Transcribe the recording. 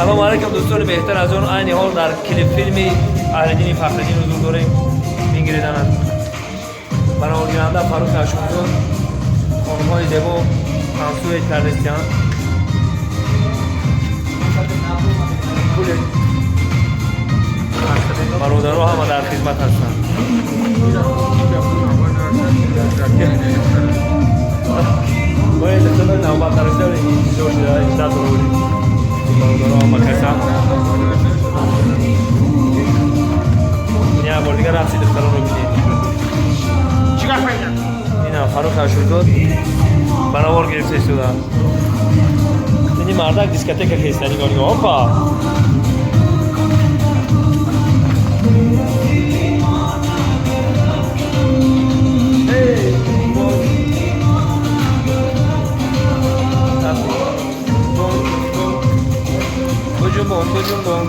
Салом алейкум, дӯстони беҳтар аз он. Айни ҳол дар клипфилми Аҳлиддини Фахриддин ҳузур дорем. Бингиридананд бароваргиранда Фаррух Ашурзод. Хонумҳои зебо танцует кардастиянд. Пули бародаро ҳама дар хизмат ҳастанд. Бояд навбат нарасида, интизор шуда, ждать дорем. Бародаро ҳама касан. Як бор дигар рақси духтаронро бинед. Ина Фаррух Ашурзод баровар гирифта истода. Ини мардак дискотека хеста. Нигоҳ, нигоҳ, опа! Буҷумбон, буҷумбон.